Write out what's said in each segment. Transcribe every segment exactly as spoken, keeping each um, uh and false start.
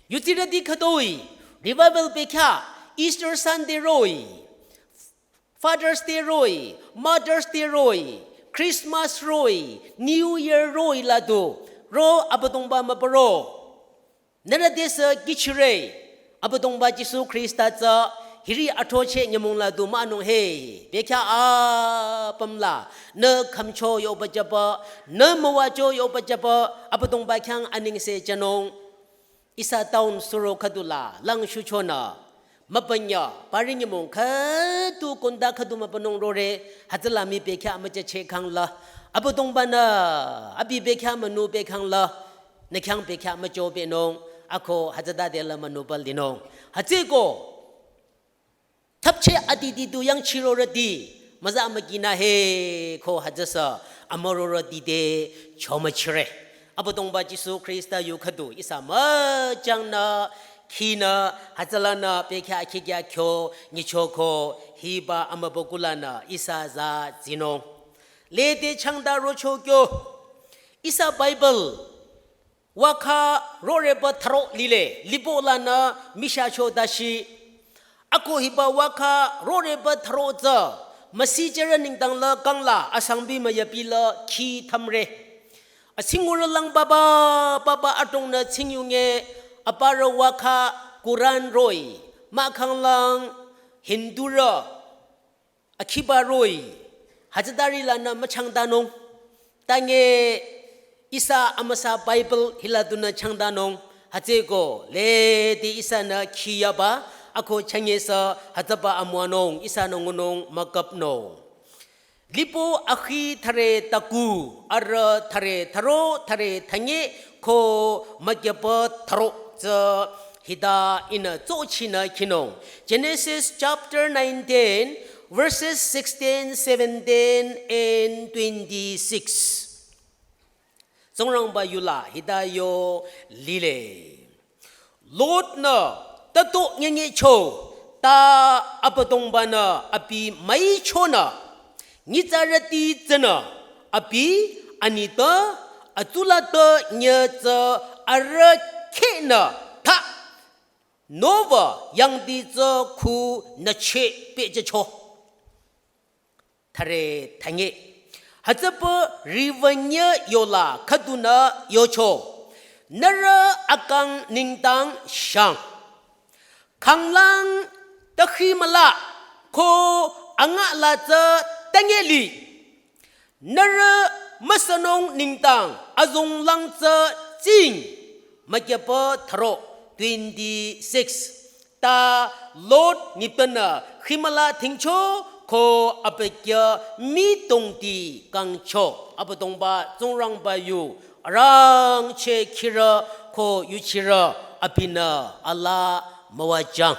Yutsirüti khütoi, revival bekhyah, Easter Sunday roh-i, Father's Day roh-i, Mother's Day roh-i, Christmas roh-i, New Year roh-i la du, ro Abüdongba mübüro. Nührü tesü kihchire, Abüdongba Jisu Khrista tsü hiri athrocheh nyümong la du mah-anung he, bekhyah apüm la, nü khümcho yoba jüba, nü müwacho yoba jüba, Abüdongba khyang anengse jünung. Ihsa town suro khüdu la, lang shuchonü, mübünyü, pari nyümong khüdu kunda khüdu mübünung rore, hütsüla mii bekhyah müjacheh khang la, Abüdongba-nü, abi bekhyah münü bekhang la, nü khyang bekhyah mücho benung, ako hütsütade la münüba linung. Hütsüeko, thapcheh adidi du yangchirorüti, müza mükinü he ko hütsüsü, amürorüti te chomüchire. Abüdongba Jisu Khrista yu khüdu ihsa müchangnü, khinü, hütsülanü, bekhyah khikya kyo, nyichoko, hiba amübükulanü, ihsa za zinung. Lede changda rocho kyo, ihsa Bible, wakha roreba tharo lile, libo lanü mishacho dashi. Ako hiba wakha roreba tharo tsü, müsijürü nengdang la kang la asangbi müyapi la khi thümre. Asingurü lang baba, baba adrongnü tsingyunge, aparü wakha Quran roh-i, mahkhang lang Hindurü, akhiba roh-i, hütsütari lanü müchangdanung. Tange ihsa amüsa Bible hila dunü changdanung. Hütsüeko, lede ihsanü khiyaba, ako changesü hütsüba amüwanung, ihsanü ngunung müküpnung. Libo akhi thüre taku, arüh thüre tharo, thüre thünye, ko mükyaba tharo tsü hita ihnü tsochinü khinung. Genesis chapter nineteen, verses sixteen, seventeen, and twenty-six. Tsingrangba yula hita yo lile. Lot-nü tato nyenyecho, ta Abüdongba-nü abi müichonü, nyitsarüti tsünü, abi anitpü, atsulatpü nyitsü arüh khehnü ta, Noah yangdi tsü khu nücheh pehjücho. Thüre thünye. Hütsüpü riwünye yola khüdunü yocho. Nührü akang nengdang shang. Khanglang tükhimüla ko angala tsü tünyeli. Nührü müsünung nengdang azonglang tsü tsing. Mükyaba tharo twenty-six. Ta Lot nitpünü khimüla thingcho ko abükyü mitongti kangcho. Abüdongba Tsingrangba yu arangcheh khirü ko yuchirü abinü alaa müwajüng.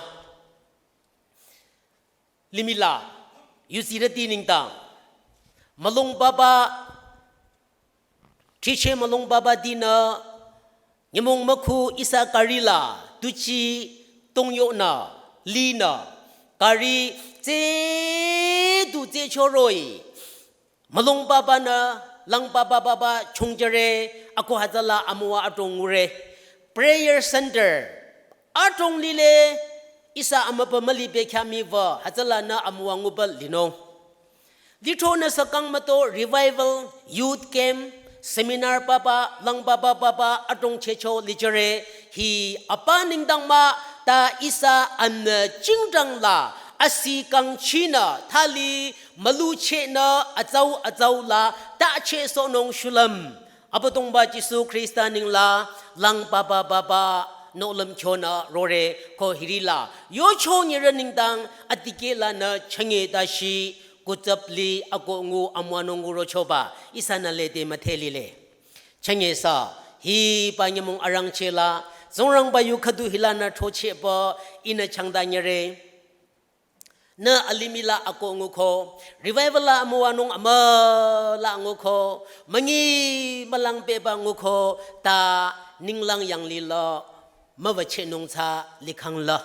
Limih la, yudsirüti nengdang, mülung baba, thricheh mülung baba dinü, nyümong mükhu ihsa gari la, tuchi, tongyonü, linü, gari, tse, tu tse choroh-i, mülung baba nü, lang baba baba chongjüre, ako hütsüla amüwa adrong ngure. Prayer center adrong lile, ihsa amübü müli bekhyah mii wü, hütsülanü amüwa nguba linung. Lithronü sü kang müto revival, youth camp, seminar baba, lang baba baba, adrong chehcho lijüre, hi apa nengdang mah, ta ihsa anü jingdang la, asi kangchinü, thali, müluchehnü, atsau atsau la, ta chehsohnung shulüm. Abüdongba Jisu Khrista neng la, lang baba baba, nohlüm kyonü rore, ko hiri la, yocho nyirü nengdang, adikeh lanü chünye dashi, kutsüp li, ako ngu amüwanung ngu rochoba, ihsanü lede müdhe lile. Chünye sü, hiba nyümong arangcheh la, Tsingrangba yu khüdu hilanü throchehba, ihnü changda nyire. Nü alimih la ako nguko, revival la amüwanung amüla nguko, münyi mülang beba nguko, ta ninglang yanglih la, müwüchehnung tsü likhang la.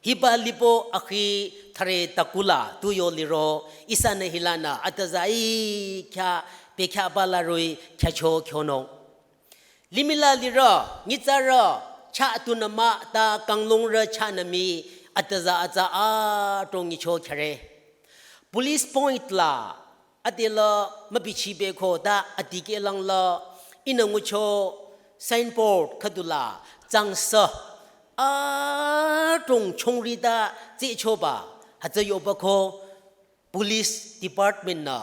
Hiba libo akhi thüre takula tu yo liro, ihsanü hilanü atüzai khyah, bekhyah ba la roh-i khyahcho kyonung. Limih la lirü, nyitsarü, chah tunü mah ta kanglungrü chahnü mii atüza atsa adrong nyicho khyare. Police point la adela mübichibe ko ta adikehlang la ihnü ngucho signboard khüdula tsangsa adrong chongri ta tsehchoba hütsü yoba ko police department nü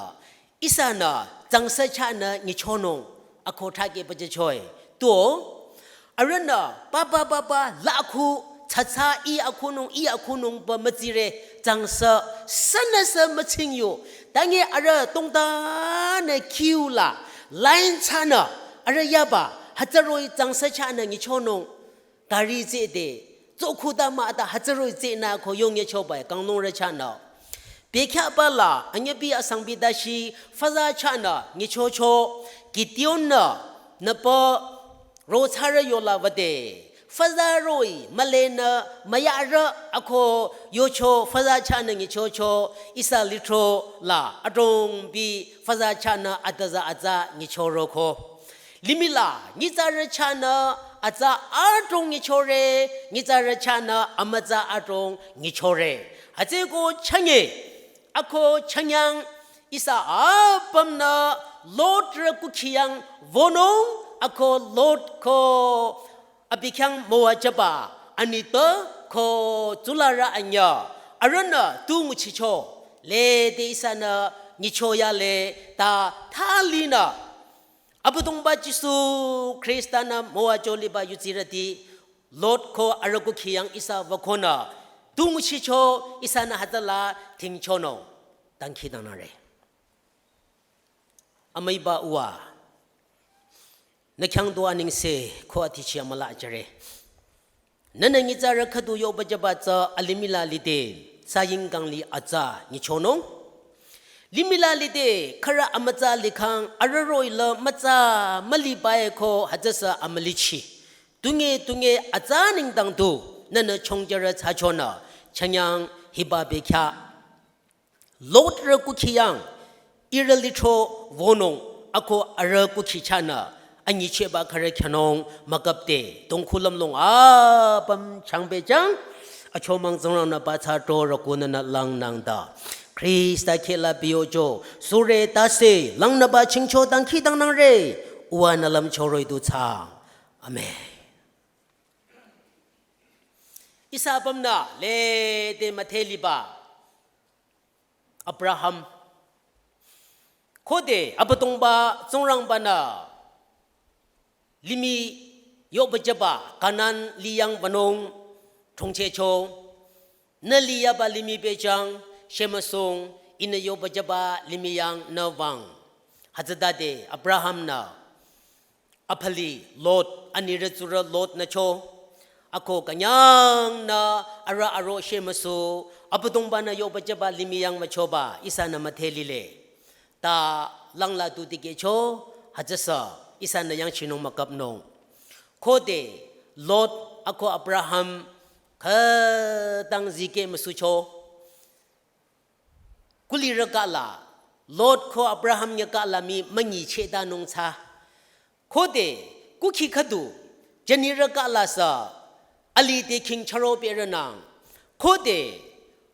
ihsanü tsangsa chahnü nyichonung ako thake pajüchoe. Tuo arühnü papa papa lakhu tsatsa i akhunung i akhunung ba mütsire tsangsa sünüsü mütsingyu. Tange arüh tongtanü queue la line thsanü arüh yaba hütsüroh-i tsangsa chahnü nyichonung. Gari tsehde tsokhuta mah ta hütsüroh-i tsehnü ko yong nyichoba-i kanglungrü chahnü. Bekhyahba la anyübi asangbi dashi füza chahnü nyichocho Gideon-nü nüpa rothsarü yola wüde. Füza roh-i mülenü müyarü ako yocho füza chahnü nyichocho ihsa lithro la adrongbi füza chahnü atüza atsa nyichoro ko. Limih la nyitsarü chahnü atsa adrong nyichore, nyitsarü chahnü amütsa adrong nyichore. Hütsüko chünye ako chünyang ihsa apümnü Lot-rü kukhiyang wünung ako Lot ko abi khyang müwajüba anitpü ko tsularü anyüh arühnü tu nguchicho lede ihsanü nyichoyale ta thalinü Abüdongba Jisu Khrista-nü müwacho liba yudsirüti Lot ko arüh kukhiyang ihsa wükonü tu nguchicho ihsanü hütsüla thingchonung dangkhidangnangre. Amüiba Uwa, nü khyang du anengse ko atichi amüla ajüre. Nühnü nyitsarü khüdu yohpüjüba tsü alimih la lide, saying kangli atsa nyichonung. Limih la lide, khürü amütsa likhang arüh roh-i la mütsa müliba-e ko hütsüsü amülichi. Tunge tunge atsa nengdang du, nühnü chongjürü thsachonü, chünyang hiba bekhyah Lot-rü kukhiyang, ihrü lithro wünung, ako arüh kukhi chahnü, anyichehba khürü khyanung müküpde, dongkhu lümlong apüm changpehjang, achomang Tsingrang-nü ba thsa tro rüku nühnü langnangda. Khrista khehla biyojo, sure tase, langnüba chingcho dangkhidangnangre, Uwa-nü lümcho roh-i du thsa. Amen. Ihsa apümnü lede müdhe liba Abraham. Khode Abüdongba Tsingrangba-nü limih yohpüjüba Kanan lih yang wünung thongchehcho. Nü liyaba limih pehjang, shemüsung, ihnü yohpüjüba limih yang nü wüng. Hütsütade Abraham-nü aphali Lot, anirü tsurü Lot-nü cho. Ako künyangnü arüh aro shemüsu, Abüdongba-nü yohpüjüba limih yang wüchoba, ihsanü müdhe lile. Ta langla tu dikehcho, hütsüsü, ihsanü yangchinung müküpnung. Khode Lot ako Abraham khütang zikeh müsucho. Kulirü kahla, Lot ko Abraham nyü kahla mii münyichehtanung thsa. Khode, kukhi khüdu, jünirü kahla sü, alide khing chüro pehrünang. Khode,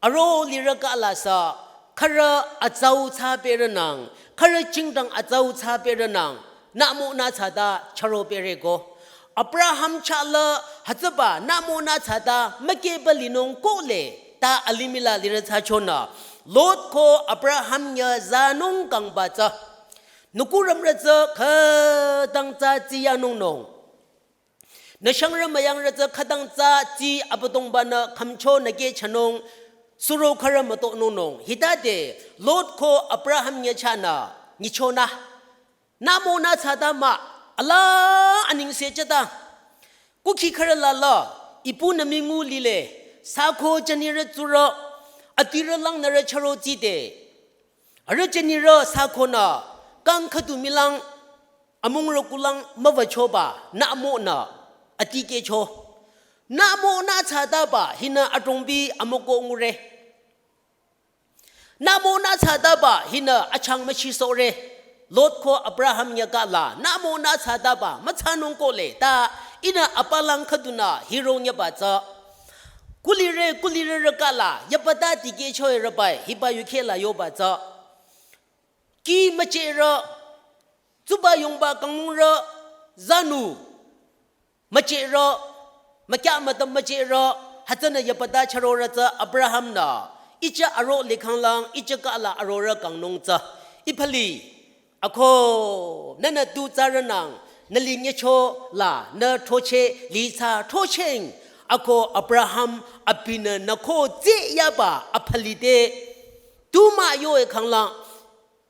aro lirü kahla sü, khürü atsau thsa pehrünang, khürü jingdang atsau thsa pehrünang, nümo nü thsata chüro pehreko. Abraham chahla hütsüba nümo nü thsata mükehba linung kohle ta alimih la lirü thsachonü. Lot ko Abraham nyü zanung kangba tsü. Nükurümrü tsü khütang tsü tsiyanungnung. Nü shangrü müyangrü tsü khütang tsü tsi Abüdongba-nü khümcho nü kehchanung suro khürü mütonungnung. Hitade Lot ko Abraham nyü chahnü nyichonü. Nümo nü thsata mah, ala anengse chata. Kukhi khürü lala, ipu nü mii ngu lile, sako jünirü tsurü, adirü langnürü chüro tside. Arüh jünirü sakonü, kang khüdu milang, amungrü kulang müwüchoba, nümo nü, adikehcho. Nümo nü thsataba, hinü adrongbi amüko ngure. Nümo nü thsataba hinü achang müchisohre. Lot ko Abraham nyü kahla nümo nü thsataba müthsanung kohle ta Ihnü apalang khüdunü hiro nyüba tsü. Kulire, kulire rükala, yabata tikehcho-i rübai, hiba yukhela yoba tsü. Kih müchehro, tsuba yongba kanglungrü, zanu, müchehro, mükya mütam müchehro, hütsünü yabata chürorü tsü Abraham-nü, icha aro likhanglang, icha kala arorü kangnung tsü. Iphali, ako, nünü tu tsarünang, nü linyücho la, nü throcheh, li tsü throcheng. Ako Abraham abinü nü ko tsü yaba aphali te. Tu mah yo-i khanglang,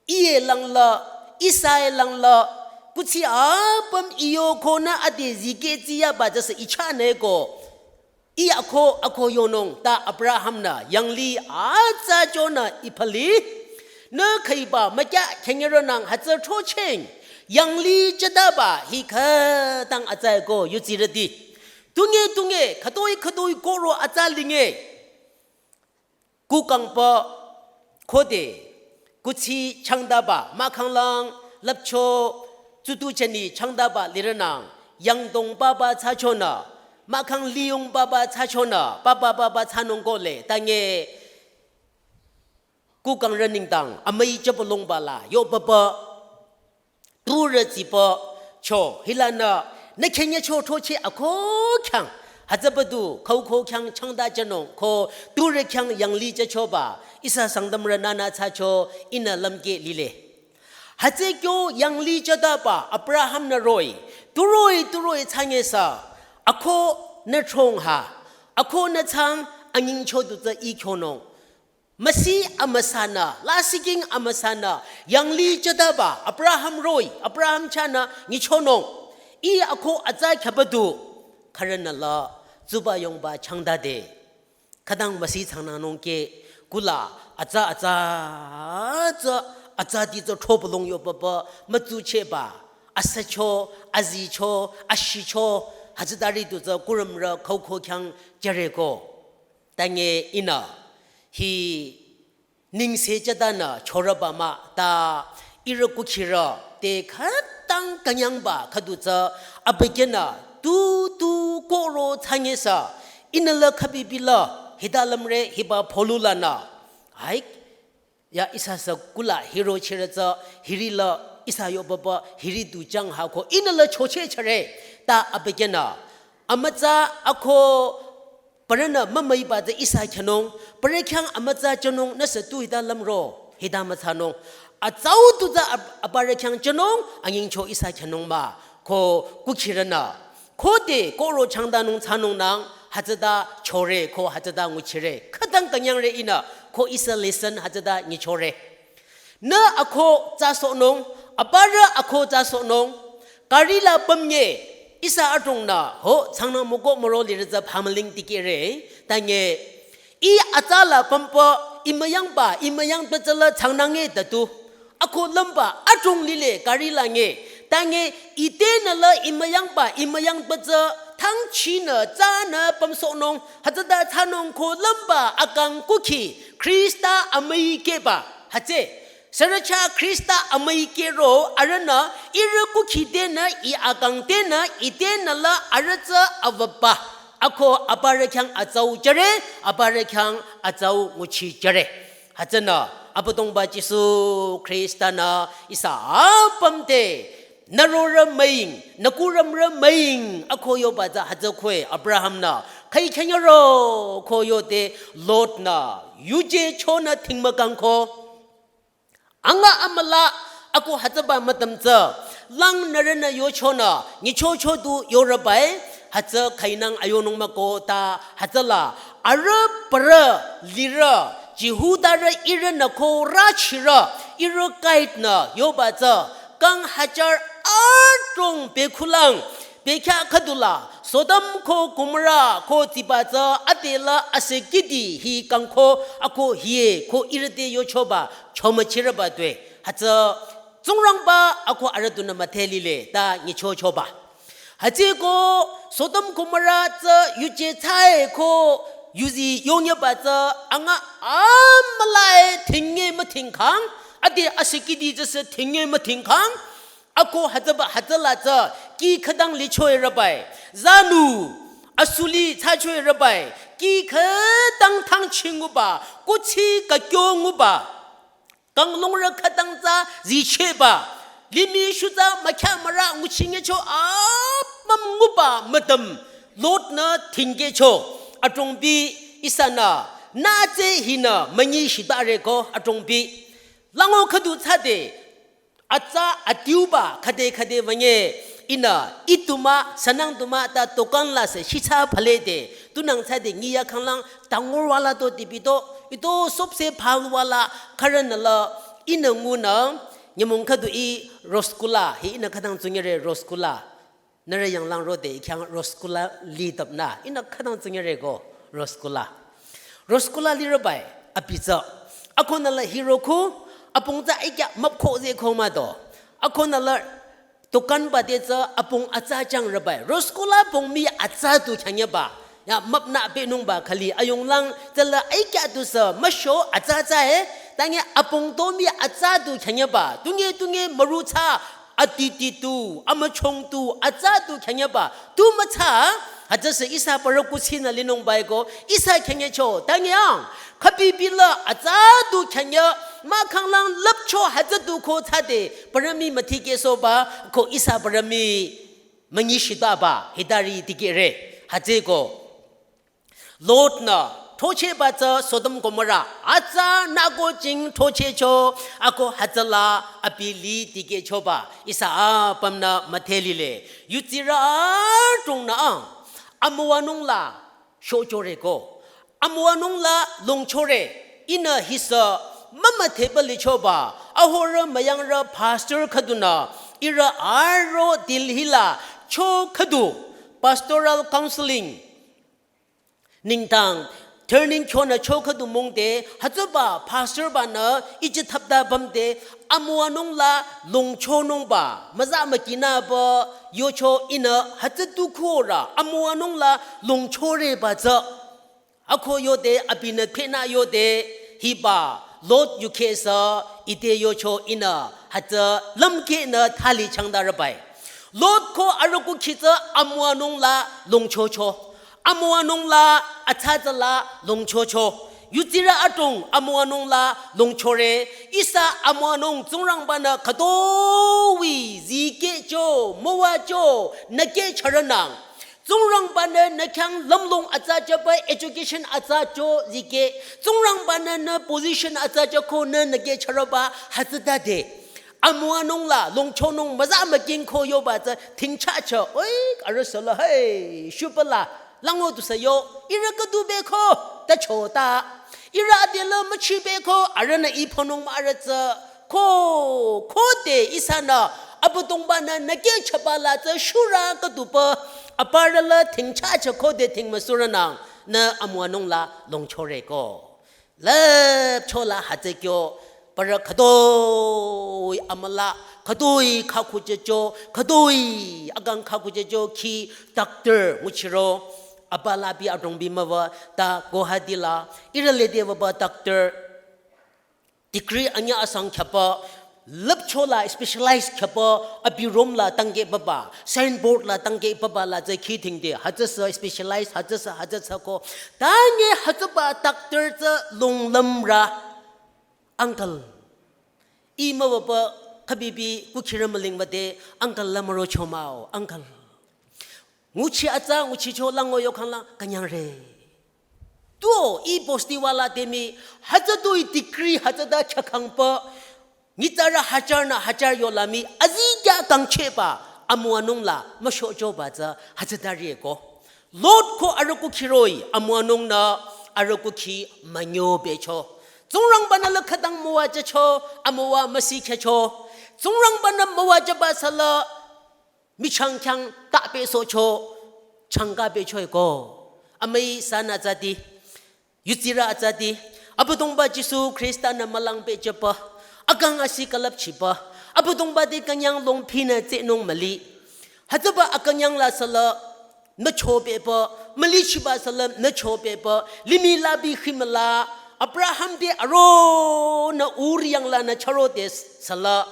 iye langla, ihsa-i langla, kuthsi apüm iyo ko nü ade zikeh tsü yaba tsüsü icha nü ko. Ih ako, ako yonung ta Abraham-nü yangli atsa chonü iphali. Nü khüiba mükya khenyeronang hütsü throcheng. Yangli chadaba hi khütang atsa ko yutsirüti. Tunge, tunge, khütoi, khütoi koro atsa linge. Kukangpa khode, kuthsi changdaba, mahkhanglang, lapcho, tsutu chani changdaba lirünang, yangdong baba tsachonü, mahkhang liyong baba tsachonü, baba baba tsanung kole, tange, kukangrü nengdang, amüi chapalong bala, yo baba, turü tsipa cho, hilanü, nü khenyecho throcheh ako khyang, hütsübadu, khauko khyang changda chanung, ko turü khyang yangli chachoba, ihsa Sangtamrü nünü tsacho, ihnü lümkeh lile. Hütsü kyo yangli chadaba, Abraham-nü roh-i, tu roh-i, tu roh-i tsangesa, ako nü trong ha, ako nü tsang, anyingcho du tsü ih kyonung. Müsi amüsanü, lasihking amüsanü, yangli chadaba, Abraham roh-i, Abraham chahnü nyichonung. Ih ako atsa khyabadu, khürünü la, tsuba yongba changdade. Khütang müsi tsangnangnung ke, kula, atsa, atsa, atsa, atsati tsü throbalong yo baba, mütsuchehba, asacho, azicho, ashicho, hütsütari du tsü kurümrü khauko khyang jüreko. Tange ihnü, hi nengse chatanü chorüba mah ta ihrü kukhirü te khütang künyangba khüdu tsü abükyünü tu tu koro tsangesa ihnü la khübibila hita lümre hiba pholulanü. Ai, ya ihsa sü kula hiro chirü tsü hiri la ihsa yo baba hiri du chang ha ko ihnü la chocheh chare ta abükyünü. Amütsa ako parünü mümüiba tsü ihsa khyünung, parü khyang amütsa chanung nüsü tu hita lümro, hita mütsanung. Atsau tu tsü ab-, aparü khyang chanung, anyingcho ihsa khyünung mah, ko kukhirünü. Khode koro changdanung tsanungnang, hütsüta chore, ko hütsüta nguchire. Khütang künyangre ihnü, ko ihsa lesson hütsüta nyichore. Nü ako tsasohnung, aparü ako tsasohnung, gari la pümnye, ihsa adrongnü, ho, tsangnang müko müro lirü tsü phamüling tikehre, tange, ih atsa la pümpa, imüyangba, imüyangba tsü la tsangnange tatu. Ako lümba, adrong lile, gari la nge, tange, ite nü la imüyangba, imüyangba tsü, thangchinü, tsanü pümsohnung, hütsüta tsanung ko lümba, akang kukhi, Khrista amüikehba, hütsü. Sürücha Khrista amüikehro arühnü ihrü kukhi tenü ih akang tenü ite nü la arüh tsü avüba. Ako aparü khyang atsau jüre, aparü khyang atsau nguchi jüre. Hütsünü Abüdongba Jisu Khrista-nü ihsa apüm te nü rorü müing, nü kurümrü müing, ako yoba tsü hütsü kwe Abraham-nü, khai khenyaro ko yode Lot-nü, yuje chonü thingmükang ko. Anga amüla ako hütsüba mütam tsü, lang nührünü yochonü, nyichocho du yorübai, hütsü khainang ayonung müko ta, hütsüla, arüh parü lirü, Jihudarü ihrünü ko rachirü, ihrü guide-nü yoba tsü, kang hajar adrong bekhulang, bekhyah khüdula, Sodom ko Gomorrah ko tsiba tsü adela asekidi hi kangko ako hie ko ihrü te yochoba chomüchirüba tue. Hütsü Tsingrangba ako arüh dunü müdhe lile ta nyichochoba. Hütsüeko Sodom Gomorrah tsü yuje tsüe ko yuzi yongyaba tsü anga amülae thinge müthingkhang, ade asekidi tsüsü thinge müthingkhang, ako hütsüba hütsüla tsü, kih khütang lichoe rübai. Zanu, asuli thsachoi rübai, kih khütang thangchi nguba, kuthsi kakyo nguba, kanglungrü khütang tsü zichehba, limih shutsü mükhya mürü nguchingecho apüm nguba müdüm, Lot-nü thingkehcho, adrongbi ihsanü, nütsü hinü münyi shitare ko adrongbi. Lango khüdu thsade, atsa adiuba khüde khüde wünge ihnü ituma sünangtuma ta tokan la se shitsa phalede tunang thsade ngiya khanglang tangor wala to tipi to ito sobse phal wala kharanala ihnü ngunü nyümong khüdu i rosgula hi ihnü khütang tsungere rosgula. Nührü yanglang rode i khyang rosgula li tapnü. Ihnü khütang tsingere ko rosgula. Rosgula li rübai, abi tsü. Akonü la hiro khu, apung tsü ikya müpkho ze ko mado. Akonü la tokan bade tsü apung atsa chang rübai. Rosgula pung mi atsa tu khyanyeba. Ya müpnü penungba khali ayunglang tsüla ikya tu sü müsho atsa atsa e. Tangi apung to mi atsa tu khyanyeba. Tunge tunge müru tsü atiti tu, amüchong tu, atsa tu khyanyeba, tu mütsa, hütsüsü ihsa parü kuthsinü linungbai ko, ihsa khanyecho, tangyang, khüpipila, atsa tu khanye, mahkhanglang lüpcho hütsü tu ko thsade, parü mi müthikehsohba, ko ihsa parü mi, münyi shitaba, hitari dikehre, hütsü ko. Lot-nü throchehba tsü Sodom Gomorrah atsa nüko jing throchehcho ako hütsüla abi li dikehchoba ihsa apümnü müdhelile. Yutsirü adrongnü amüwanung la shochore ko. Amüwanung la longchore ihnü hisü mümüdheba lichoba ahorü müyangrü pastor khüdunü ihrü aro Delhi la cho khüdu pastoral counseling nengdang training kyonü cho khüdu mungde, hütsüba pastor banü iji thapta bamde, amüwanung la longchonungba, müza mükinüba, yocho ihnü hütsü tu khorü, amüwanung la longchoreba tsü. Ako yode abinü khenü yode, hiba, Lot yukhesü, ite yocho ihnü, hütsü lümkehnü thali changda rübai. Lot ko arüku khitsü amüwanung la longchocho. Amüwanung la atsa tsü la longchocho. Yutsirü adrong amüwanung la longchore. Ihsa amüwanung Tsingrangbanü khütoi zikehcho, müwacho, nükeh charanang. Tsingrangbanü nü khyang lümlong atsa chaba education atsa cho zikeh. Tsingrangbanü nü position atsa cha ko nü nükeh charaba hütsütade. Amüwanung la, longchonung, müza müking ko yoba tsü, tingchacha, oi, arüsala, hey, shupala, lango tu sa yo, ihrü khüdu be ko, ta cho ta. Ihrü adela müchi be ko, arünü i phonung mürü tsü, ko, khode ihsanü, Abüdongbanü nükeh chaba la tsü shurü khüdu pü, aparü la tingchacha khode ting müsurünang, nü amüwanung la longchore ko. Lüpcho la hütsü kyo, parü khütoi amüla, khütoi khakhuchecho, khütoi akang khakhuchecho khi doctor nguchiro, abala bi adrong bi müwa, ta Guwahati la, ihrü lede waba doctor, degree anyüh asang khyapa, lüpcho la specialize khyapa, abi room la tangke baba, signboard la tangke baba la tsü khi thingde, hütsüsü specialize, hütsüsü, hütsüsü ko, tangi hütsüba doctor tsü lunglümrü, uncle. I müwaba khübibi kukhirü mülingba de, uncle la müro chomao, uncle. Nguchi atsa, nguchicho lango yokhang la, künyangre. Tuo, i posti wala temi, hütsütoi degree, hütsüta chakangpa, nyitsarü hajar nü hajar yolami, azikya kangcheba, amüwanung la, müshochoba tsü, hütsüta rie ko. Lot ko arüku khiroi, amüwanung nü, arüku khi münyo becho. Tsingrangbanü la khütang müwajacho, amüwa müsi khecho. Tsingrangbanü müwajaba sala, michang khyang ta pesohcho, changka pehcho ko. Amüi sanü tsüti, yutsirü atsüti, Abüdongba Jisu Khrista nü mülang pehjüba, akang asi külüpchiba, Abüdongba te künyang longphinü tsehnung müli. Hütsüba akünyang la sala, nü chopehba, mülichiba sala, nü chopehba, limih la bi khimüla, Abraham te aronü Ur yang lanü charo te sala,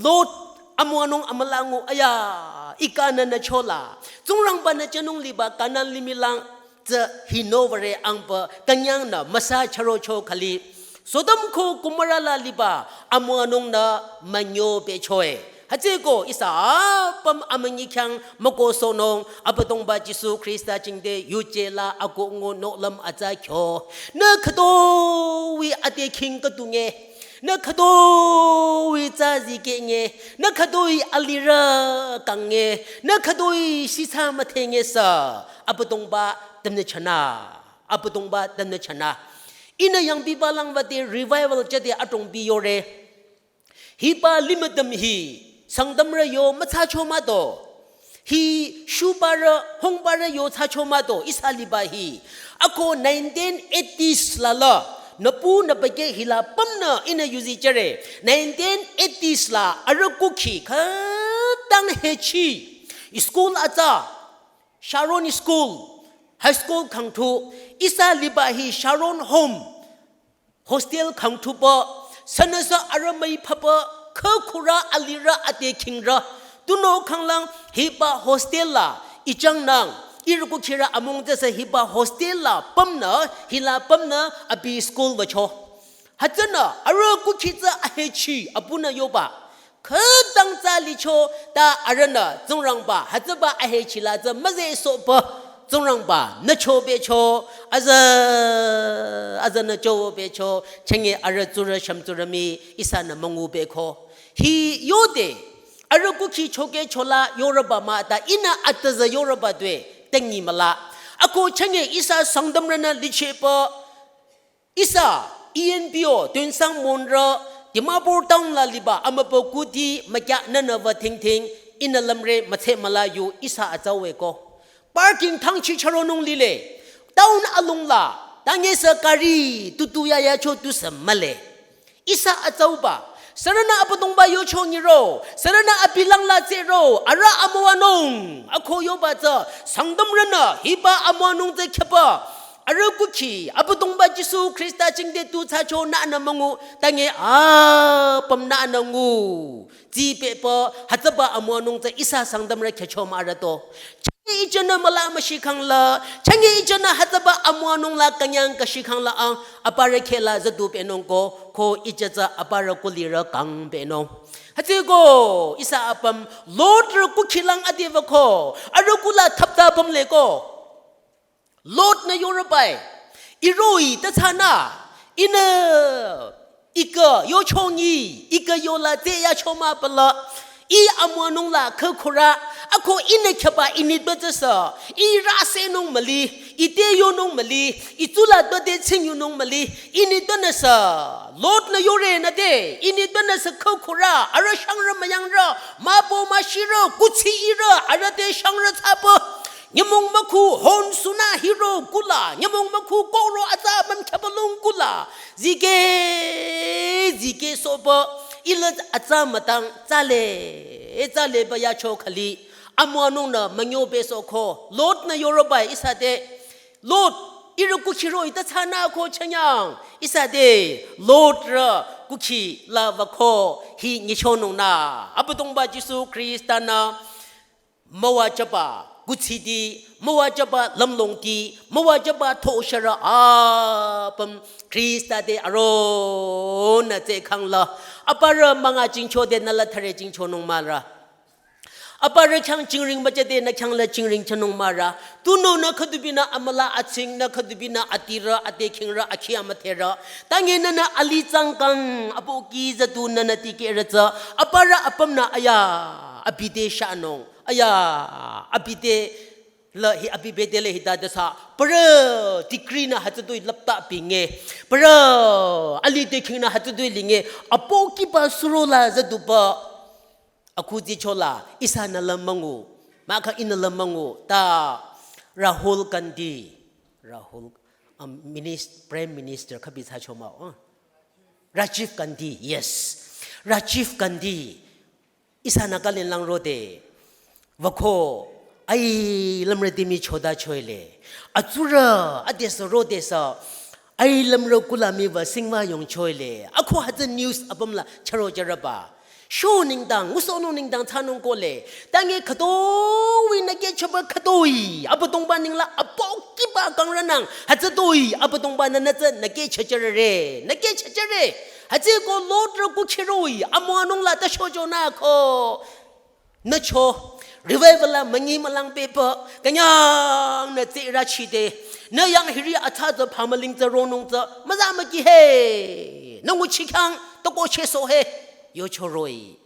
Lot amüwanung amülango aya, Ikanü nü chola, Tsingrangba-nü jünung liba Kanan limih lang tsü hinü würe angpü künyangnü müsa chürocho khüli, Sodom ko Gomorrah la liba amüwanung nü münyo bechoe. Hütsüeko ihsa apüm amünyi khyang mükohsohnung, Abüdongba Jisu Khrista jingte yuje la akoh ngu nohlüm atsa kyo. Nü khütoi ade khing khüdunge. Nü khütoi tsa zikehnge. Nü khütoi alirü kange. Nü khütoi shitsa müdhenge sü. Abüdongba tümnü chanü. Abüdongba tümnü chanü. Ihnü yangpiba lang wüde revival jüde adrongpi yore. Hiba limüdüm hi, Sangtamrü yo mütsacho mah do. Hi shubarü, hungbarü yo tsacho mah do, ihsa liba hi. Ako nineteen eighties la la, nüpu nübüke hila pümnü ihnü yuzi jüre. Nineteen eighties la arüh kukhi khütang hechi. School atsa, Sharon School, High School khangthu, ihsa liba hi Sharon Home. Hostel khangthupü, sünüsü arüh müi papa, khükhurü alirü ade khingrü. Tunüo khanglang hiba hostel la, ichangnang, ihrü kukhirü amung tsüsü hiba hostel la pümnü, hila pümnü abi school wücho. Hütsünü, arüh kukhi tsü ahechi, abunü yoba. Khütang tsa licho ta arühnü Tsingrangba, hütsüba ahechi la tsü müzehsohpü Tsingrangba, nü cho becho, azü, azü nü cho becho, chenge arüh tsurü shümtsurü mii, ihsanü müngu beko. Hi yode, arüh kukhi choke chola yorüba mah ta ihnü atüzü yorüba due, tengi müla. Ako chenge ihsa Sangtamrünü lichehpü, ihsa, E N P O, Tuensang Monrü, Dimapur town la liba, amübükuh ti, mükya nünü wü thingthing, ihnü lümre mütse müla yu, ihsa atsauwe ko. Parking thangchi chüronung lile. Town alung la, tangesü kari, tutu ya yacho tusü mühle. Ihsa atsauba, sürünü Abüdongba yocho nyiro, sürünü abi lang la tsehro, arüh amüwanung, ako yoba tsü, Sangtamrünü, hiba amüwanung tsü khyüba, arüh kukhi, Abüdongba Jisu Khrista jingte tu tsacho nünü müngu, tange apüm nünü ngu. Tsipehpü, hütsüba amüwanung tsü ihsa Sangtamrü khyücho mah arüh to. Chenge ijanü müla müshikhang la, chenge ijanü hütsüba amüwanung la künyang küshikhang la ang, aparü kheh la züdu pehnung ko, ko ija tsü aparü kulirü kang pehnung. Hütsüeko, ihsa apüm, Lot rü kukhi lang ade wüko, arüh kula thapta apüm leko. Lot-nü yorübai, iroh-i ta thsanü, ihnü, ikü yochongi, ikü yola tseh yacho mah pala, ih amüwanung la khükhurü, ako ihnü khyüba initpü tsüsü, ih rüsenung müli, ite yonung müli, itsula dode tsing yonung müli, initpünüsü, Lot-nü yore nüte, initpünüsü khükhurü, arüh shangrü müyangrü, mübü müshirü, kuthsi ihrü, arüh te shangrü thsapü. Nyümong mükhu hon suna hiro kula, nyümong mükhu koro atsa müm khyübalung kula. Zikeh, zikehsohba, ila atsa mütang, tsale, tsale ba yacho khüli. Amüwanung nü münyo besohko, Lot-nü yorübai ihsa te. Lot, ihrü kukhi roh-i ta thsanü ko chünyang. Ihsa te, Lot rü kukhi la wüko, hi nyichonung nü. Abüdongba Jisu Khrista-nü müwajüba kuthsiti, müwajüba lümlongti, müwajüba thosharü apüm Khrista te aronü tsehkhang la. Aparü münga jingcho de nü la thüre jingchonung mahrü. Aparü khyang jingring müjüde nü khyang la jingring chonung mahrü. Tunüo nü khüdubinü amüla atsing nü khüdubinü adirü, ade khingrü, akhi amüdherü. Tange nünü alih tsangkang aboki züdu nünü tikehrü tsü. Aparü apümnü aya, abi te shanung. Aya, abi te la hi abi bete le hita desa. Parü degree nü hütsütoi lapta binge. Parü alih te khingnü hütsütoi linge. Abokiba suro la züduba. Akhudichola, ihsanü la müngu. Mahkhang ihnü la müngu. Ta Rahul Gandhi. Rahul, um, minis-, Prime Minister khübi thsacho mah, uh. Rajiv Gandhi, yes. Rajiv Gandhi. Ihsa Nagaland lang rode. Wüko, ai lümre demi choda choile. Atsurü, adesü rodesü. Ai lümre kula miwü singwa yong choile. Ako hütsü news apüm la chüro jürüba. Sho nengdang, ngusohnung nengdang thsanung kohle. Tangi khütoi nü kehchaba khütoi. Abüdongba nengla apokiba kangrünang. Hütsütoi, Abüdongbanü nütsü nü kehchajüre. Nü kehchajüre. Hütsüko Lot rü kukhiroi. Amüwanung la ta shojo nü ko. Nü cho. Revival la münyi mülang pehpü. Künyang nü tsü rachide. Nü yang hiri atsa tsü phamüling tsü ronung tsü. Müza müki he. Nü nguchi khyang. Toko cheso he. Yochoroi.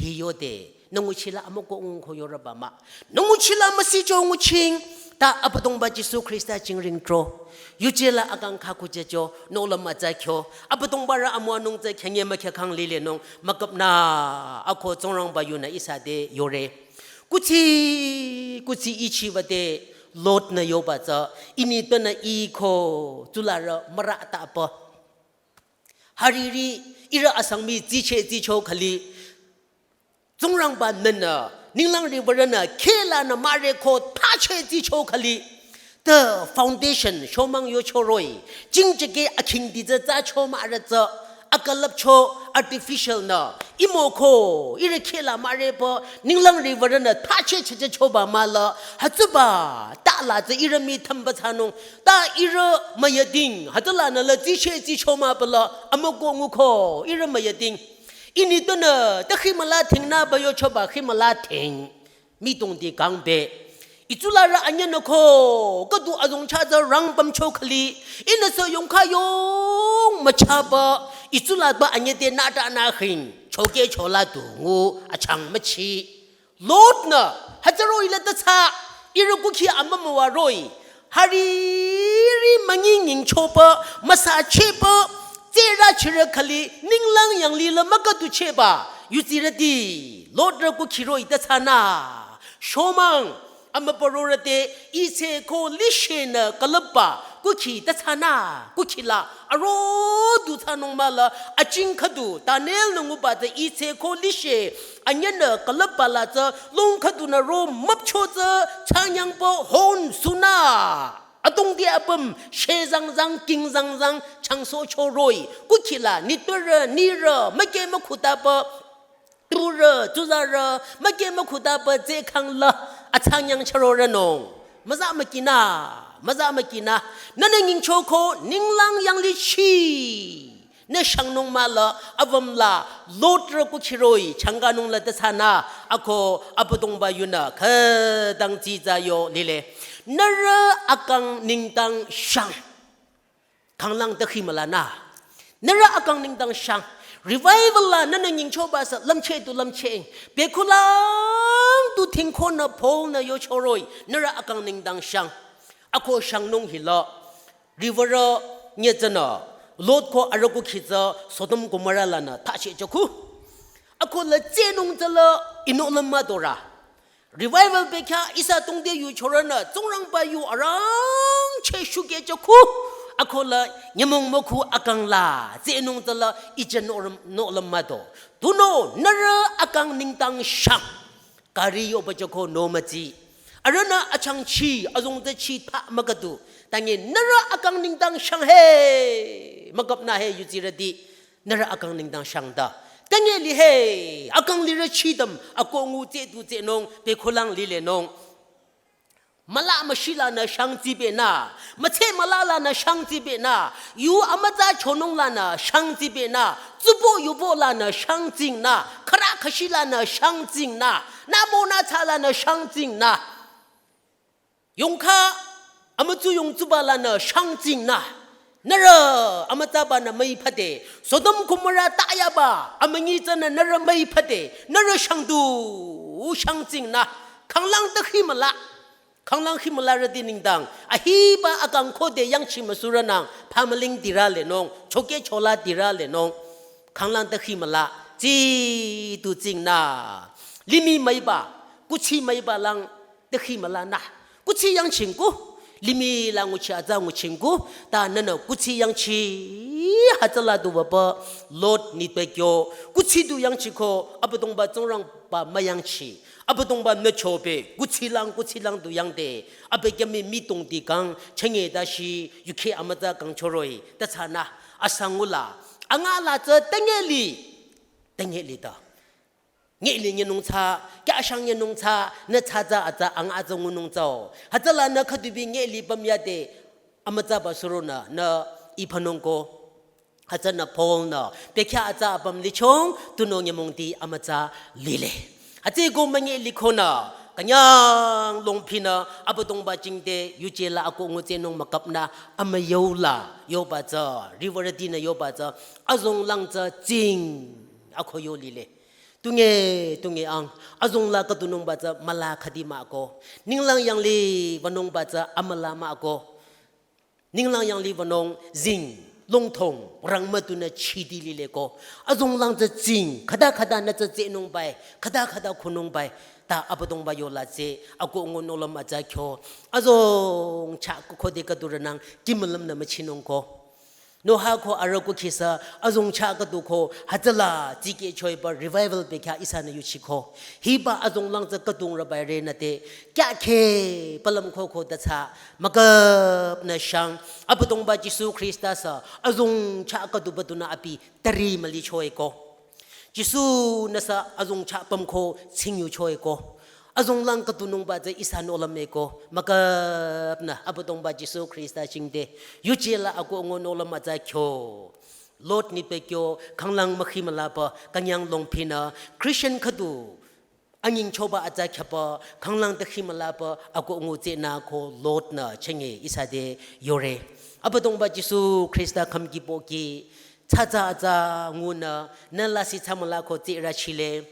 Hi yode, nü nguchila amüko ngungko yorüba mah. Nü nguchila müsicho nguching, ta Abüdongba Jisu Khrista jingring tro. Yujela akang khakujecho, nola mütsa kyo. Abüdongba rü amüwanung tsü khenye mükhyakang lilenung, müküpnü, ako Tsingrangba yunü ihsa te yore. Kuthsi, kuthsi ichiba te, Lot nü yoba tsü, ini tünü iko, tsularü, mürü ta pü. Hariri, ihrü asangmi tsiche tsicho khali. Tsingrangba nünü, ninglang riwürünü, khehlanü mare ko thache tsicho khali. The foundation, shomang yochoroi. Jingcheke akhingdi tsü tsa cho mare tsü. Akülüpcho artificial nü. Imo ko, ihrü khehla mare pü, ninglang riwürünü, thache cheche choba mala. Hütsüba, ta la tsü ihrü mi thamba thsanung. Ta ihrü müyading, hütsülanü la tsiche tsicho mah pala, amüko nguko, ihrü müyading. Ini tünü, ta khimüla thing nü ba yochoba khimüla thing. Mitongdi kangbe. Itsularü anyünü ko, khüdu azongcha tsü rang pümcho khali. Inü sü yongkha yong müchaba. Itsulaba anyüde nü ta nü khing. Choke chola du ngu achang müchi. Lot nü, hütsüro ila ta tsü, ihrü kukhi amümüwaroi. Hariri münyi nyingchopü, müsachepü, tsü rü chirü khali, ninglang yanglila mükatu cheba, yutsirüti, Lot rü kukhiroi ta tsünü. Shomang, amüpürorü te, ise ko lishenü külüpba, kukhi ta tsünü, kukhila, aro du thsanung mala, aching khüdu, Daniel nü nguba tsü ise ko lishe, anyünü külüpba la tsü, long khüdunü ro müpcho tsü, chanyangpü hon suna. Adongdi apüm, shezangzang, kingzangzang, changsochoroi, kukhila, nitpürü, nirü, müke mükhutapü, turü, tuzarü, müke mükhutapü, tsekhangla, atsanyang charorünung. Müza mükinü, müza mükinü. Nünü nyingchoko, ninglang yanglichi. Nü shangnung mala, avümla, Lot rü kukhiroi, changanung la ta tsünü, ako, Abüdongba yunü, khütang tsitsa yo lile. Nührü akang nengdang shang. Khanglang ta khimüla nü. Nührü akang nengdang shang. Revival la nünü nyingchoba sü lümche tu lümche. Bekhulang tu thingkonü Paul nü yochoroi. Nührü akang nengdang shang. Ako shangnung hila. Riwürü nyetsünü. Lot ko arüku khitsü Sodom Gomorrah lanü thache chokhu. Ako la tsenung tsüla ino lama dora. Revival bekhyah ihsa tongde yu chorünü Tsingrangba yu arangcheh shuke chokhu. Ako la nyümong mükhu akang la tsenung tsüla ije no, no lama do. Tunüo nührü akang nengdang shang. Kari yoba choko no mütsi. Arühnü achangchi, azong tsü chi tha mükatu. Tangi nührü akang nengdang shang he. Müküpnü he yutsirüti. Nührü akang nengdang shang ta. Tangi li he. Akang lirü chidam. Ako ngu tse tu tsenung. Bekhulang lilenung. Müla müshi lanü shang tsibenü, mütse müla lanü shang tsibenü, yu amütsa chonung lanü shang tsibenü, tsubo yubo lanü shang tsingnü, khara khashi lanü shang tsingnü, nü mo nü tsa lanü shang tsingnü, yongkha amütsu yongtsuba lanü shang tsingnü, nührü amütsabanü müi phade, Sodom Gomorrah tayaba, amünyi tsünü nührü müi phade, nührü shang du shang tsingnü, khanglang ta khimüla. Khanglang khimüla rüti nengdang, ahiba akang khode yangchi müsurünang, phamüling dirü lenung, choke chola dirü lenung, khanglang ta khimüla, tsi tu tsingnü, limih müiba, kuthsi müiba lang ta khimüla nü, kuthsi yangchingku, limih la nguchi atsa nguchingku, ta nünü kuthsi yangchi, hütsüla du baba, Lot nitpü kyo, kuthsi du yangchiko, Abüdongba Tsingrangba müyangchi. Abüdongba nü chobe, kuthsi lang, kuthsi lang du yangde, abükyü mi mitongdi kang, chenge dashi, yukhe amütsa kang choroi, ta tsünü, asangula, angala tsü tengeli, tengeli ta. Ngeli nyinung tsü, kyashang nyinung tsü, nü tsü tsü atsa ang atsa ngunung tsüo. Hütsüla nü khüdubi ngeli pamyade, amütsaba suronü, nü iphanungko. Hütsünü Paul-nü, bekhyah atsa apüm lichong, tunüo nyümongti amütsa lile. Hütsüko münyi likhonü, künyang longphinü, Abüdongba jingte, yuje la akoh ngutsenung mükapnü, amüyola, yoba tsü, riwürütinü yoba tsü, azonglang tsü tsing, akoh yo lile. Tunge, tunge ang, azongla khüdunungba tsü, müla khüdi mah-o. Ninglang yanglih wünungba tsü, amüla mah-o. Ninglang yanglih wünung, zing, longthong, rangmütunü chidi lileko. Azonglang tsü tsing, khüda khüda nü tsü tsenungbai, khüda khüda khunungbai. Ta Abüdongba yola tsü, akoh ngu nohlüm atsa kyo. Azong chah khode khüdurünang, kimülümnü müchinungko. Noha ko arüh kukhisa, azong chah khüduko, hütsüla, tsike choiba, revival bekhyah ihsanü yuchiko. Hiba azonglang tsü khüdungrübai renüte, kyakhe, palüm koko ta tsü, mükapnü shang, Abüdongba Jisu Khrista sü, azong chah khüduba dunü abi, tari müli choiko. Jisu nüsü azong chah pümko, tsingyu choiko. Azonglang khüdunungba tsü ihsa nohlüm eko, mükapnü Abüdongba Jisu Khrista jingte, yuje la akoh ngu nohlüm atsa kyo. Lot ni pekyo, khanglang mükhimülaba, künyang longphinü, Christian khüdu, anying choba atsa khyaba, khanglang te khimülaba, akoh ngutsenü ko Lot-nü chenge ihsa te yore. Abüdongba Jisu Khrista khümki pohki, tsü tsü atsa ngunü, nü lasih tsü müla ko tsirü chile.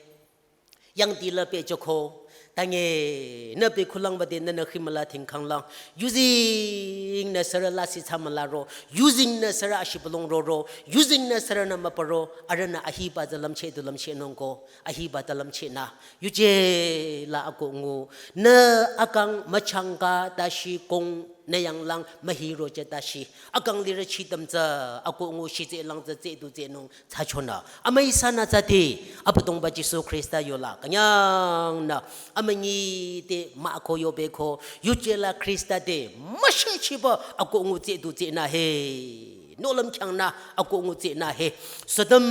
Yangdi la pehjoko, tange, nü pehkhulangba te nünü khimüla thingkhanglang, yuzeng nü sürü lasih tsü mülaro, yuzeng nü sürü ashibülung roro, yuzeng nü sürünü müparo, arühnü ahiba tsü lümcheh du lümchehnungko, ahiba ta lümchehnü, yuje la akoh ngu, nü akang müchangka tashi kong nü yanglang mühiro je tashi. Akang lirü chidam tsü akoh ngu shitse lang tsü tse du tsenung tsü chonü. Amüi ihsanü tsü te Abüdongba Jisu Khrista yola. Künyangnü amünyi te mah-o yobeko. Yuje la Khrista te müshechiba akoh ngu tse du tsenü he. Nohlüm kyangnü akoh ngu tsenü he. Sodom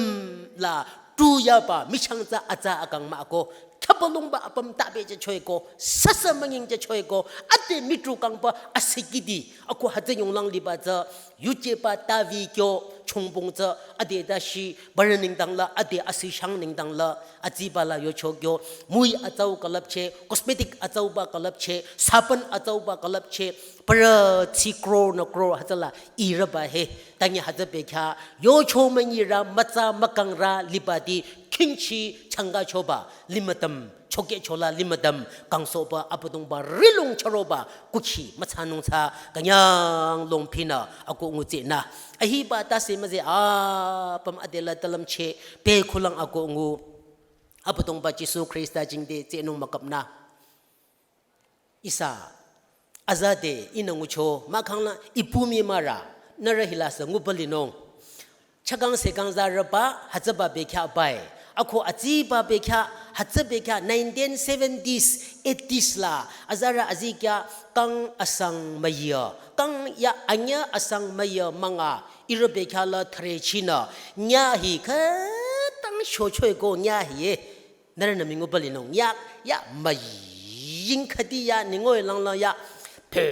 la tu yaba michang tsü atsa akang mah-o. Khüpalongba apüm tabe je choiko, sasa münying je choiko, ade mitru kangba asikidi, akoh hütsü yonglang liba tsü, yujeba tavi kyo, chongbong tsü, ade tashi, barü nengdang la, ade asishang nengdang la, atsiba la yocho kyo, mui atsau külüpcheh, cosmetic atsauba külüpcheh, sabon atsauba külüpcheh, parü tsi crore nü crore hütsüla irüba he. Tangi hütsü bekhyah, yocho münyirü mütsa mükangrü libati khingchi changkachoba limütüm, chokehchola limütüm, kangsohba Abüdongba rihlong chüroba kukhi mütsanung tsü künyang longphinü akoh ngutsenü. Ahiba tase müze apüm adela ta lümcheh pehkhulang akoh ngu Abüdongba Jisu Khrista jingte tsenung mükapnü. Ihsa, azade ihnü ngucho, mahkhang la ipu mii mahrü, nührü hila sü nguba linung. Chakang sekang zarüba, hütsüba bekhyah bai. Akoh atsiba bekhyah, hütsü bekhyah nineteen seventies, eighties la, azarü azikyah kang asang müyü, kang ya anyüh asang müyü münga, ihrü bekhyah la threchinü, nyah hi khütang shochoiko nyah hi ye. Nührünü mii nguba linung ya, ya müying khüdi ya ningoi langlang ya. Phe,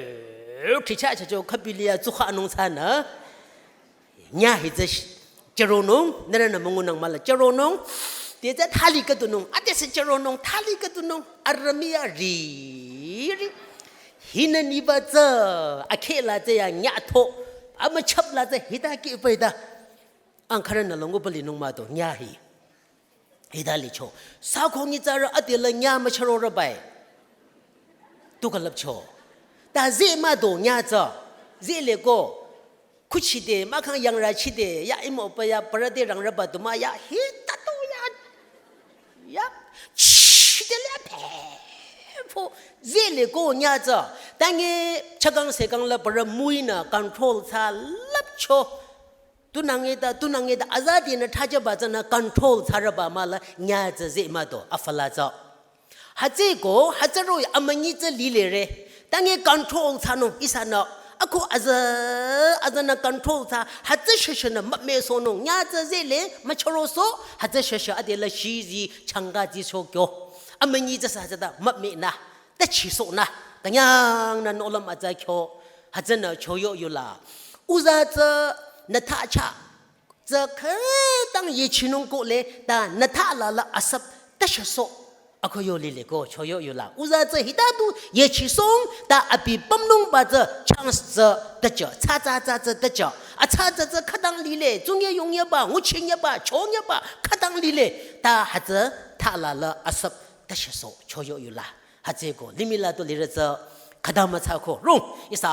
khicha cha cho khübili ya tsukha nung tsünü. Nyah hi tsü sh-, chüronung, nührünü müngunang mahla chüronung. Te tsü thali khüdunung, ade sü chüronung, thali khüdunung, arüh mii ya ri, ri. Hinü niba tsü, akheh la tsü ya nyah tho, amüchap la tsü hita ki pehta. Ang khürünü la nguba linung mah do, nyah hi. Hita licho. Sü ko nyitsarü adela nyah müchürorübai. Tu külüpcho. Ta zeh mah do nyah tsü. Zeh leko. Kuchide, mahkhang yangrüchide, ya imo pa ya parü te rangrüba du mah ya, hita tu ya. Ya, chide le phe. Pho, zeh leko nyah tsü. Tangi chakang sekang la parü muinü control thsa lüpcho. Tunange ta, tunange ta, azadinü thajaba tsünü control thsarüba mahla nyah tsü zeh mah do, afü la tsü. Hütsüko, hütsüroh-i amünyi tsü lilere. Tangi control thsanung, ihsanü. Akoh aza, azanü control thsa, hütsü sheshenü müpmehsohnung, nyüh tsü zehle, müchürosoh, hütsü sheshe adela shizi, changka zicho kyo. Amünyi tsüsü hütsüta müpmehnü, ta chisohnü, künyangnü nohlüm atsa kyo, hütsünü choyo yula. Uza tsü nü thacha, tsü khütang yechinung kohle, ta nü thala la asüp, ta shesoh. Ako yo lile ko, choyo yula. Uza tsü hita tu yechisohng, ta abi pümnungba tsü chance tsü tacha, tsa tsa tsa tsa tacha. Atsa tsa tsa khütang lile, tsungye yongyeba, nguchinyeba, chonyeba, khütang lile. Ta hütsü thala la asüp, ta shesoh, choyo yula. Hütsüko, limih la tu lirü tsü, khüta mütsa ko, rung, ihsa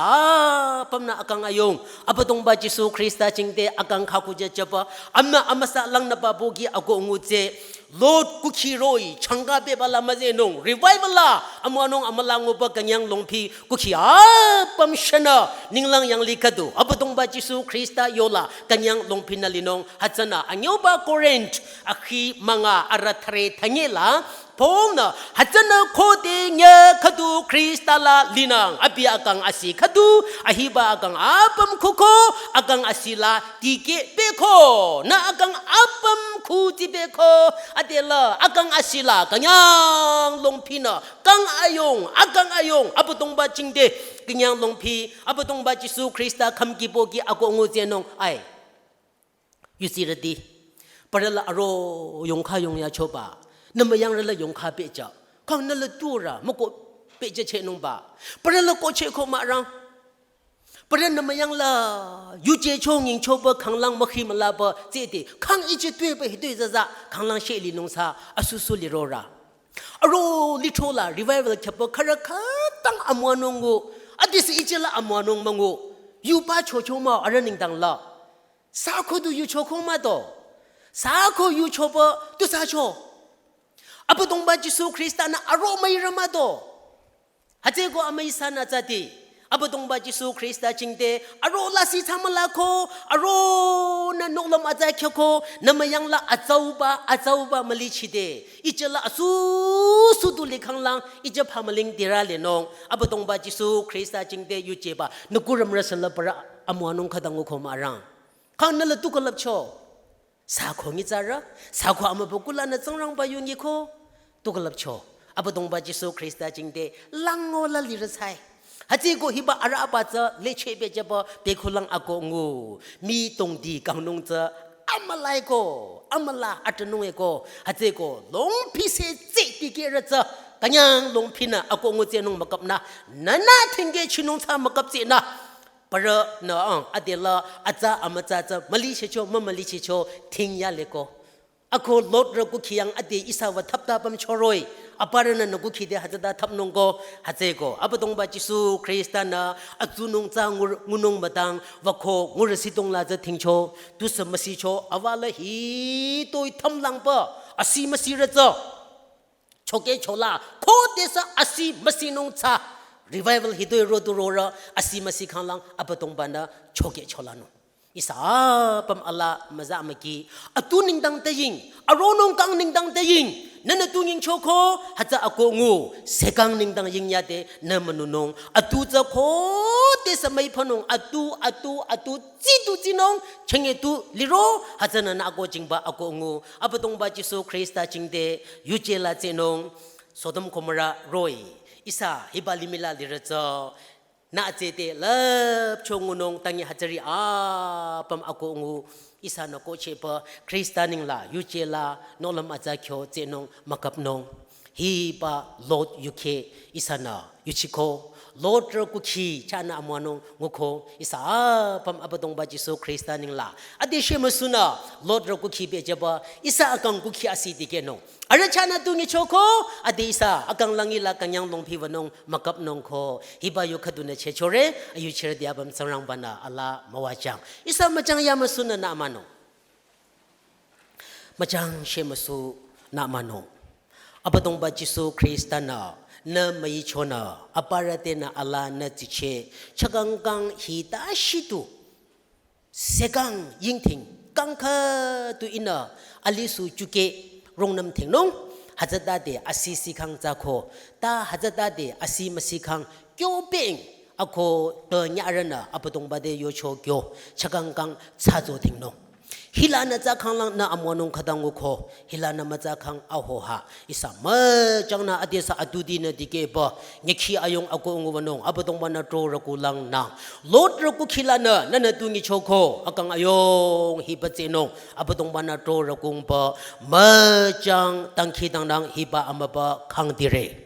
apümnü akang ayung, Abüdongba Jisu Khrista jingte akang khaku jüjüba, amna amüsa langnüba boki ako ngutsü, Lot kukhi roh-i, changka beba la müzenung, revival la, amüwanung amüla nguba künyang longpi, kukhi apüm shenü, ninglang yanglih khüdu, Abüdongba Jisu Khrista yola, künyang longpinü linung, hütsünü, anyüba Corinth, akhi münga arüh thüre thünyela, Paul-nü, hütsünü khode nyüh khüdu Khrista la linang, abi akang asi khüdu, ahiba akang apüm khuko, akang asi la tikeh beko, nü akang apüm khu ti beko, adela, akang asi la, künyang longpinü, kang ayung, akang ayung, Abüdongba jingte, künyang longpi, Abüdongba Jisu Khrista khümki boki ako ngutsünung, ai. Yusirüti, parü la aro yongkha yongyachoba, nümüyangrü la yongkha pehjü, kang nü la turü, müko pehjüchehnungba, parü la kohcheh ko mürang, parü nümüyang la, yuje cho nyingchoba khanglang mükhimülaba, tsüde, kang ije tueba hitoi zaza, khanglang sheh linung sa, asusu lirorü. Aro lithro la revival khyaba khürü khütang amüwanung ngu, adisi ije la amüwanung müngu, yuba chocho mah arüh nengdang la. Sü ko du yucho ko mah do. Sü ko yuchoba du sücho. Abüdongba Jisu Khrista-nü aro müirü mah do. Hütsüko amüi sanü tsüti. Abüdongba Jisu Khrista jingte aro lasih thsamüla ko, aronü nohlüm atsa kyo ko, nümüyang la atsauba, atsauba mülichide. Ije la asusu du likhanglang, ije phamüling dirü linung. Abüdongba Jisu Khrista jingte yujeba, nü kurümrü sela parü amüwanung khütang ngu ko mürang. Kang nü la tu külüpcho. Sü ko nyitsarü, sü ko amübükuh lanü Tsingrangba yu nyi ko, tu külüpcho. Abüdongba Jisu Khrista jingte, lango la lirü sai. Hütsüko hiba arüh apa tsü, lecheh bejüba, bekhulang ako ngu. Mii tongdi kangnung tsü, amüla-i ko, amüla atünung-e ko. Hütsüko, longpi se tsü tikehrü tsü, künyang longpinü ako ngutsünung müküpnü, nünü thingkeh chinung tsü müküp tsünü. Parünü, ah, adela, atsa amütsa tsü, mülichehcho, mümülichehcho, thing yale ko. Ako Lot rü kukhi yang ade ihsa wü thapta püm choroh-i, aparünü nü kukhi te hütsüta thapnung ko, hütsüko. Abüdongba Jisu Khrista-nü, atsunung tsü ngur-, ngunung mütang, wüko, ngurü sitong la tsü thingcho, tusü müsicho, awa la hitoi thümlangba, asi müsirü tsü. Chokehchola, khodesü asi müsinung tsü, revival hitoi rodu rorü, asi müsi khanglang, Abüdongba-nü chokehcholanung. Ihsa apüm ala müza müki, atu nengdang te ying, aronung kang nengdang te ying, nünü tu nyingcho ko, hütsü ako ngu, sekang nengdang ying yade, nü münunung, atu tsü khodesü müiphanung, atu, atu, atu, tsi tu tsinung, chenge tu liro, hütsünü nü ako jingba ako ngu, Abüdongba Jisu Khrista jingte, yuje la tsünung, Sodom Gomorrah roh-i, ihsa hiba limih la lirü tsü, nü atsüte lüpcho ngunung tangi hütsüri apüm ako ngu, ihsanü kohchehba, Khrista nengla, yuje la, nohlüm atsa kyo tsünung, müküpnung. Hiba Lot yukheh ihsanü yuchiko. Lot rü kukhi chahnü amüwanung nguko. Ihsa apüm Abüdongba Jisu Khrista nengla. Ade shemüsunü Lot rü kukhi bejüba. Ihsa akang kukhi asi dikehnung. Arüh chahnü tu nyichoko. Ade ihsa akang langi la künyang longpi wünung müküpnung ko. Hiba yu khüdunü chehchore. Ayuchirüti apüm Tsingrangba-nü ala müwajüng. Ihsa müjang yamüsunü nü amünung. Müjang shemüsunü amünung. Abüdongba Jisu Khrista-nü, nü müichonü, aparü tenü ala nü tsicheh, chakangkang hita shitu. Sekang yingting, kang khüdu ihnü, alisu chukeh, rungnüm tingnung, hütsütade asi sikhang tsüko, ta hütsütade asi müsikhang, kyopeng, Ako tü nyarünü Abüdongba te yocho kyo chakangkang tsatso tingnung. Hilanü tsa khanglang nü amüwanung khütang nguko, hilanü mütsa khang ahoha. Ihsa müchangnü adesü atutinü dikehpü, nyükhi ayung ako nguwünung, Abüdongba-nü tro rükulang nang. Lot rüku khilanü, nünü tu nyichoko, akang ayung hiba tsenung, Abüdongba-nü tro rükungpü, müchang tangkhitangnang hiba amüba khangdire.